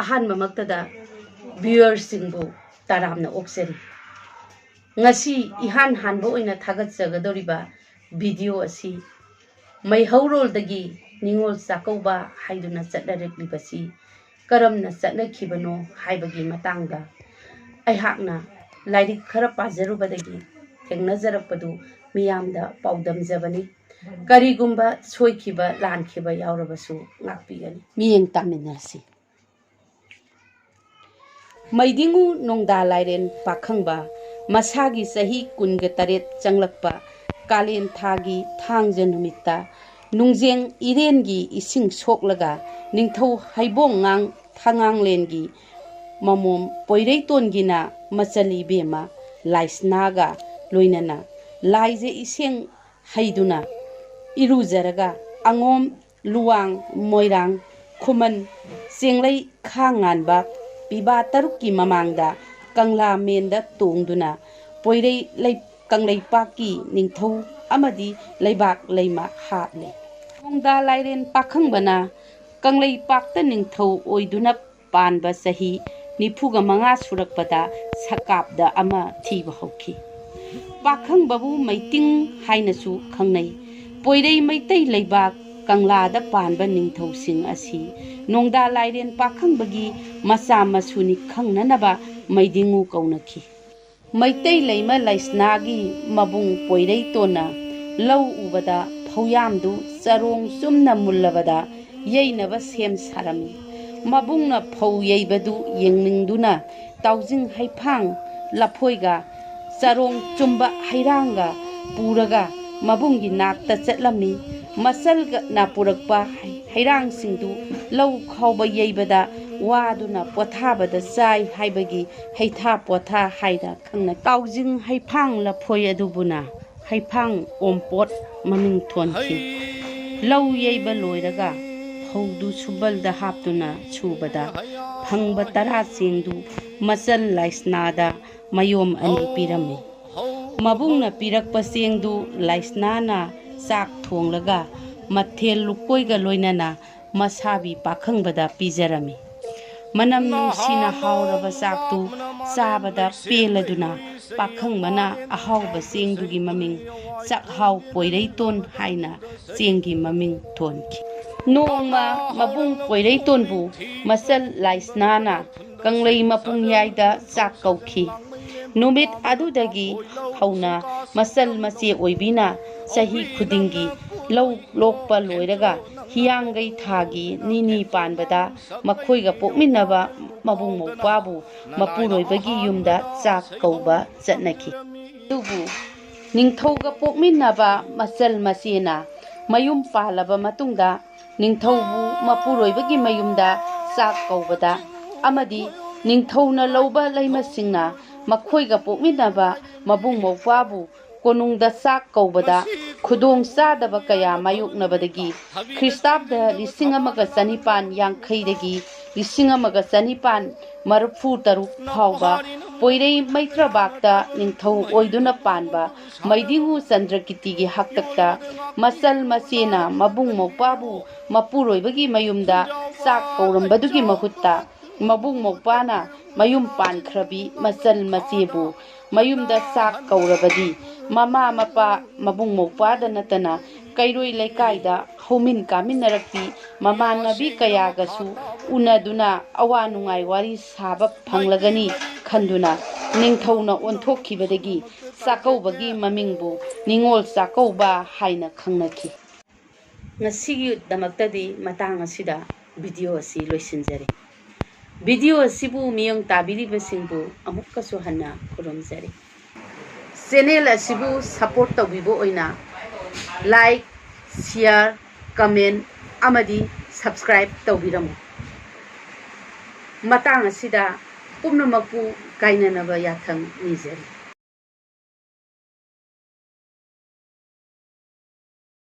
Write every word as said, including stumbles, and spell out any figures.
ꯑꯍꯥꯟꯕꯃꯛꯇꯗ viewerꯁꯤꯡꯕꯨ ꯇꯔꯥꯝꯅ ꯑꯣꯛꯆꯔꯤ꯫ ꯉꯁꯤ ꯏꯍꯥꯟ ꯍꯥꯟꯕ ꯑꯣꯏꯅ ꯊꯥꯒꯠꯆꯒꯗꯧꯔꯤꯕ video ꯑꯁꯤ ꯃꯩꯍꯧꯔꯣꯜꯗꯒꯤ ꯅꯤꯉꯣꯜ ꯆꯥꯛꯀꯧꯕ ꯍꯥꯏꯗꯨꯅ ꯆꯠꯅꯔꯛꯂꯤꯕꯁꯤ ꯀꯔꯝꯅ ꯆꯠꯅꯈꯤꯕꯅꯣ ꯍꯥꯏꯕꯒꯤ ꯃꯇꯥꯡꯗ ꯑꯩꯍꯥꯛꯅ ꯂꯥꯏꯔꯤꯛ ꯈꯔ ꯄꯥꯖꯔꯨꯕꯗꯒꯤ ꯊꯦꯡꯅꯖꯔꯛꯄꯗꯨ ꯃꯤꯌꯥꯝꯗ ꯄꯥꯎꯗꯝꯖꯕꯅꯤ꯫ ꯀꯔꯤꯒꯨꯝꯕ ꯁꯣꯏꯈꯤꯕ ꯂꯥꯟꯈꯤꯕ ꯌꯥꯎꯔꯕꯁꯨ ꯉꯥꯛꯄꯤꯒꯅꯤ꯫ ꯃꯤꯠꯌꯦꯡ ꯇꯥꯃꯤꯟꯅꯔꯁꯤ꯫ ꯃꯩꯗꯤꯡꯉꯨ ꯅꯣꯡꯗꯥ ꯂꯥꯏꯔꯦꯟ ꯄꯥꯈꯪꯕ ꯃꯁꯥꯒꯤ ꯆꯍꯤ ꯀꯨꯟꯒ ꯇꯔꯦꯠ ꯆꯪꯂꯛꯄ ꯀꯥꯂꯦꯟ ꯊꯥꯒꯤ ꯊꯥꯡꯖ ꯅꯨꯃꯤꯠꯇ ꯅꯨꯡꯖꯦꯡ ꯏꯔꯦꯟꯒꯤ ꯏꯁꯤꯡ ꯁꯣꯛꯂꯒ ꯅꯤꯡꯊꯧ ꯍꯩꯕꯣꯡꯉꯥꯡ ꯊꯥꯉꯥꯡꯂꯦꯟꯒꯤ ꯃꯃꯣꯝ ꯄꯣꯏꯔꯩꯇꯣꯟꯒꯤꯅ ꯃꯆꯜ ꯏꯕꯦꯝꯃ ꯂꯥꯏꯁꯅꯥꯒ ꯂꯣꯏꯅꯅ ꯂꯥꯏꯖ ꯏꯁꯦꯡ ꯍꯩꯗꯨꯅ ꯏꯔꯨꯖꯔꯒ ꯑꯉꯣꯝ, ꯂꯨꯋꯥꯡ, ꯃꯣꯏꯔꯥꯡ, ꯈꯨꯃꯟ, ꯆꯦꯡꯂꯩ, ꯈꯥ ꯉꯥꯟꯕ ꯄꯤꯕꯥ ꯇꯔꯨꯛꯀꯤ ꯃꯃꯥꯡꯗ ꯀꯪꯂꯥ ꯃꯦꯟꯗ ꯇꯣꯡꯗꯨꯅ ꯄꯣꯏꯔꯩ ꯂꯩ-, ꯀꯪꯂꯩꯄꯥꯛꯀꯤ ꯅꯤꯡꯊꯧ ꯑꯃꯗꯤ ꯂꯩꯕꯥꯛ ꯂꯩꯃ ꯍꯥꯠꯂꯦ꯫ ꯅꯣꯡꯗꯥ ꯂꯥꯏꯔꯦꯟ ꯄꯥꯈꯪꯕꯅ ꯀꯪꯂꯩꯄꯥꯛꯇ ꯅꯤꯡꯊꯧ ꯑꯣꯏꯗꯨꯅ ꯄꯥꯟꯕ ꯆꯍꯤ ꯅꯤꯐꯨꯒ ꯃꯉꯥ ꯁꯨꯔꯛꯄꯗ ꯁꯀꯥꯞꯗ ꯑꯃ ꯊꯤꯕ ꯍꯧꯈꯤ꯫ ꯄꯥꯈꯪꯕꯕꯨ ꯃꯩꯇꯤꯡ ꯍꯥꯏꯅꯁꯨ ꯈꯪꯅꯩ꯫ ꯄꯣꯏꯔꯩ ꯃꯩꯇꯩ ꯂꯩꯕꯥꯛ ꯀꯪꯂꯥꯗ ꯄꯥꯟꯕ ꯅꯤꯡꯊꯧꯁꯤꯡ ꯑꯁꯤ ꯅꯣꯡꯗꯥ ꯂꯥꯏꯔꯦꯟ ꯄꯥꯈꯪꯕꯒꯤ ꯃꯆꯥ ꯃꯁꯨꯅꯤ ꯈꯪꯅꯅꯕ ꯃꯩꯗꯤꯡꯉꯨ ꯀꯧꯅꯈꯤ꯫ ꯃꯩꯇꯩ ꯂꯩꯃ ꯂꯩꯁꯅꯥꯒꯤ ꯃꯕꯨꯡ ꯄꯣꯏꯔꯩꯇꯣꯟꯅ ꯂꯧ ꯎꯕꯗ ꯐꯧꯌꯥꯝꯗꯨ ꯆꯔꯣꯡ ꯆꯨꯝꯅ ꯃꯨꯜꯂꯕꯗ ꯌꯩꯅꯕ ꯁꯦꯝ ꯁꯥꯔꯝꯃꯤ꯫ ꯃꯕꯨꯡꯅ ꯐꯧ ꯌꯩꯕꯗꯨ ꯌꯦꯡꯅꯤꯡꯗꯨꯅ ꯇꯥꯎꯖꯤꯡ ꯍꯩꯐꯥꯡ ꯂꯐꯣꯏꯒ ꯆꯔꯣꯡ ꯆꯨꯝꯕ ꯍꯩꯔꯥꯡꯒ ꯄꯨꯔꯒ ꯃꯕꯨꯡꯒꯤ ꯅꯥꯛꯇ ꯆꯠꯂꯝꯃꯤ꯫ ꯃꯆꯜꯅ ꯄꯨꯔꯛꯄ ꯍꯩꯔꯥꯡꯁꯤꯡꯗꯨ ꯂꯧ ꯈꯥꯎꯕ ꯌꯩꯕꯗ ꯋꯥꯗꯨꯅ ꯄꯣꯊꯥꯕꯗ ꯆꯥꯏ ꯍꯥꯏꯕꯒꯤ ꯍꯩꯊꯥ ꯄꯣꯊꯥ ꯍꯥꯏꯅ ꯈꯪꯅꯩ꯫ ꯇꯥꯎꯖꯤꯡ ꯍꯩꯐꯥꯡ ꯂꯐꯣꯏ ꯑꯗꯨꯕꯨꯅ ꯍꯩꯐꯥꯡ ꯑꯣꯝꯄꯣꯠ ꯃꯃꯤꯡ ꯊꯣꯟꯈꯤ꯫ ꯂꯧ ꯌꯩꯕ ꯂꯣꯏꯔꯒ ꯐꯧꯗꯨ ꯁꯨꯝꯕꯜꯗ ꯍꯥꯞꯇꯨꯅ ꯁꯨꯕꯗ ꯐꯪꯕ ꯇꯔꯥ ꯆꯦꯡꯗꯨ ꯃꯆꯜ ꯂꯥꯏꯁꯅꯥꯗ ꯃꯌꯣꯝ ꯑꯅꯤ ꯄꯤꯔꯝꯃꯤ꯫ ꯃꯕꯨꯡꯅ ꯄꯤꯔꯛꯄ ꯆꯦꯡꯗꯨ ꯂꯥꯏꯁꯅꯥꯅ ꯆꯥꯛ ꯊꯣꯡꯂꯒ ꯃꯊꯦꯜ ꯂꯨꯀꯣꯏꯒ ꯂꯣꯏꯅꯅ ꯃꯁꯥꯕꯤ ꯄꯥꯈꯪꯕꯗ ꯄꯤꯖꯔꯝꯃꯤ꯫ ꯃꯅꯝ ꯅꯨꯡꯁꯤꯅ ꯍꯥꯎꯔꯕ ꯆꯥꯛꯇꯨ ꯆꯥꯕꯗ ꯄꯦꯜꯂꯗꯨꯅ ꯄꯥꯈꯪꯕꯅ ꯑꯍꯥꯎꯕ ꯆꯦꯡꯗꯨꯒꯤ ꯃꯃꯤꯡ ꯆꯥꯛꯍꯥꯎ ꯄꯣꯏꯔꯩꯇꯣꯟ ꯍꯥꯏꯅ ꯆꯦꯡꯒꯤ ꯃꯃꯤꯡ ꯊꯣꯟꯈꯤ꯫ ꯅꯣꯡꯃ ꯃꯕꯨꯡ ꯄꯣꯏꯔꯩꯇꯣꯟꯕꯨ ꯃꯆꯜ ꯂꯥꯏꯁꯅꯥꯅ ꯀꯪꯂꯩ ꯃꯄꯨꯡꯌꯥꯏꯗ ꯆꯥꯛ ꯀꯧꯈꯤ꯫ ꯅꯨꯃꯤꯠ ꯑꯗꯨꯗꯒꯤ ꯍꯧꯅ ꯃꯆꯜ ꯃꯆꯦ ꯑꯣꯏꯕꯤꯅ ꯆꯍꯤ ꯈꯨꯗꯤꯡꯒꯤ ꯂꯧ ꯂꯣꯛꯄ ꯂꯣꯏꯔꯒ ꯍꯤꯌꯥꯡꯒꯩ ꯊꯥꯒꯤ ꯅꯤꯅꯤ ꯄꯥꯟꯕꯗ ꯃꯈꯣꯏꯒ ꯄꯣꯛꯃꯤꯟꯅꯕ ꯃꯕꯨꯡ ꯃꯧꯄ꯭ꯋꯥꯕꯨ ꯃꯄꯨꯔꯣꯏꯕꯒꯤ ꯌꯨꯝꯗ ꯆꯥꯛ ꯀꯧꯕ ꯆꯠꯅꯈꯤ꯫ ꯑꯗꯨꯕꯨ ꯅꯤꯡꯊꯧꯒ ꯄꯣꯛꯃꯤꯟꯅꯕ ꯃꯆꯜ ꯃꯆꯦꯅ ꯃꯌꯨꯝ ꯄꯥꯜꯂꯕ ꯃꯇꯨꯡꯗ ꯅꯤꯡꯊꯧꯕꯨ ꯃꯄꯨꯔꯣꯏꯕꯒꯤ ꯃꯌꯨꯝꯗ ꯆꯥꯛ ꯀꯧꯕꯗ ꯑꯃꯗꯤ ꯅꯤꯡꯊꯧꯅ ꯂꯧꯕ ꯂꯩꯃꯁꯤꯡꯅ ꯃꯈꯣꯏꯒ ꯄꯣꯛꯃꯤꯟꯅꯕ ꯃꯕꯨꯡ ꯃꯧꯄ꯭ꯋꯥꯕꯨ ꯀꯣꯅꯨꯡꯗ ꯆꯥꯛ ꯀꯧꯕꯗ ꯈꯨꯗꯣꯡ ꯆꯥꯗꯕ ꯀꯌꯥ ꯃꯥꯌꯣꯛꯅꯕꯗꯒꯤ ꯈ꯭ꯔꯤꯁꯇꯥꯕꯗ ꯂꯤꯁꯤꯡ ꯑꯃꯒ ꯆꯅꯤꯄꯥꯟ ꯌꯥꯡꯈꯩꯗꯒꯤ ꯂꯤꯁꯤꯡ ꯑꯃꯒ ꯆꯅꯤꯄꯥꯟ ꯃꯔꯤꯐꯨ ꯇꯔꯨꯛ ꯐꯥꯎꯕ ꯄꯣꯏꯔꯩ ꯃꯩꯇ꯭ꯔꯕꯥꯛꯇ ꯅꯤꯡꯊꯧ ꯑꯣꯏꯗꯨꯅ ꯄꯥꯟꯕ ꯃꯩꯗꯤꯡꯉꯨ ꯆꯟꯗ꯭ꯔꯀꯤꯇꯤꯒꯤ ꯍꯥꯛꯇꯛꯇ ꯃꯆꯜ ꯃꯆꯦꯅ ꯃꯕꯨꯡ ꯃꯧꯄ꯭ꯋꯥꯕꯨ ꯃꯄꯨꯔꯣꯏꯕꯒꯤ ꯃꯌꯨꯝꯗ ꯆꯥꯛ ꯀꯧꯔꯝꯕꯗꯨꯒꯤ ꯃꯍꯨꯠꯇ ꯃꯕꯨꯡ ꯃꯧꯄ꯭ꯋꯥꯅ ꯃꯌꯨꯝ ꯄꯥꯟꯈ꯭ꯔꯕꯤ ꯃꯆꯜ ꯃꯆꯦꯕꯨ ꯃꯌꯨꯝꯗ ꯆꯥꯛ ꯀꯧꯔꯕꯗꯤ ꯃꯃꯥ ꯃꯄꯥ ꯃꯕꯨꯡ ꯃꯧꯄ꯭ꯋꯥꯗ ꯅꯠꯇꯅ ꯀꯩꯔꯣꯏ ꯂꯩꯀꯥꯏꯗ ꯍꯧꯃꯤꯟ ꯀꯥꯃꯤꯟꯅꯔꯛꯄꯤ ꯃꯃꯥꯟꯅꯕꯤ ꯀꯌꯥꯒꯁꯨ ꯎꯅꯗꯨꯅ ꯑꯋꯥ ꯅꯨꯡꯉꯥꯏ ꯋꯥꯔꯤ ꯁꯥꯕ ꯐꯪꯂꯒꯅꯤ ꯈꯟꯗꯨꯅ ꯅꯤꯡꯊꯧꯅ ꯑꯣꯟꯊꯣꯛꯈꯤꯕꯗꯒꯤ ꯆꯥꯛꯀꯧꯕꯒꯤ ꯃꯃꯤꯡꯕꯨ ꯅꯤꯉꯣꯜ ꯆꯥꯛꯀꯧꯕ ꯍꯥꯏꯅ ꯈꯪꯅꯈꯤ꯫ ꯉꯁꯤꯒꯤꯗꯃꯛꯇꯗꯤ ꯃꯇꯥꯡ ꯑꯁꯤꯗ ꯚꯤꯗꯤꯑꯣ ꯑꯁꯤ ꯂꯣꯏꯁꯤꯟꯖꯔꯦ꯫ ꯚꯤꯗꯤꯑꯣ ꯑꯁꯤꯕꯨ ꯃꯤꯌꯦꯡ ꯇꯥꯕꯤꯔꯤꯕꯁꯤꯡꯕꯨ ꯑꯃꯨꯛꯀꯁꯨ ꯍꯟꯅ ꯈꯨꯔꯨꯝꯖꯔꯤ꯫ ꯆꯦꯅꯦꯜ ꯑꯁꯤꯕꯨ ꯁꯄꯣꯔꯠ ꯇꯧꯕꯤꯕ ꯑꯣꯏꯅ ꯂꯥꯏꯛ, ꯁꯤꯌꯥꯔ, ꯀꯃꯦꯟ ꯑꯃꯗꯤ ꯁꯕꯁꯀ꯭ꯔꯥꯏꯕ ꯇꯧꯕꯤꯔꯝꯃꯨ꯫ ꯃꯇꯥꯡ ꯑꯁꯤꯗ ꯄꯨꯝꯅꯃꯛꯄꯨ ꯀꯥꯏꯅꯅꯕ ꯌꯥꯊꯪ ꯅꯤꯖꯔꯤ꯫